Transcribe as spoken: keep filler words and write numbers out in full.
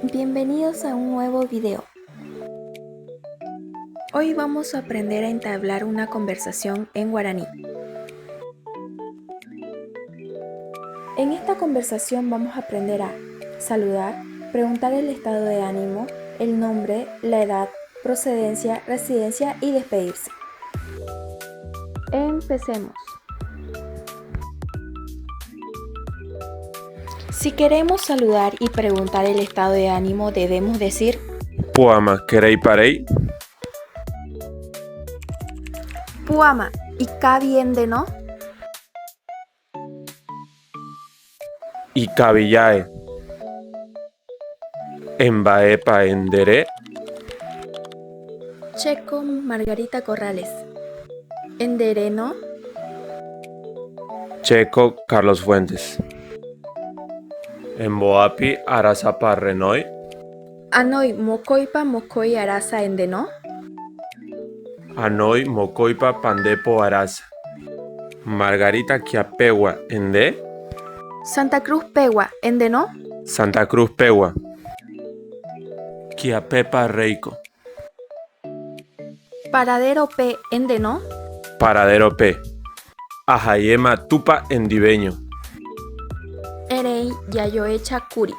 Bienvenidos a un nuevo video. Hoy vamos a aprender a entablar una conversación en guaraní. En esta conversación vamos a aprender a saludar, preguntar el estado de ánimo, el nombre, la edad, procedencia, residencia y despedirse. Empecemos. Si queremos saludar y preguntar el estado de ánimo, debemos decir: Puama, kereiparei. Puama, ikavi ende no? Ikavi jave. Mbaepa ndere? Chéko Margarita Corrales. Ndere no? Chéko Carlos Fuentes. Mboapi arasapa renoi? Anoi mokoipa mokoi arasa ende no? Anoi mokoipa pandepo arasa. Margarita kiapegua ende? Santa Cruz pegua ende no? Santa Cruz pegua. Kiapepa reiko? Paradero pe ende no? Paradero pe. Ahaiema Tupa ndiveño. Erei jajoecha kuri.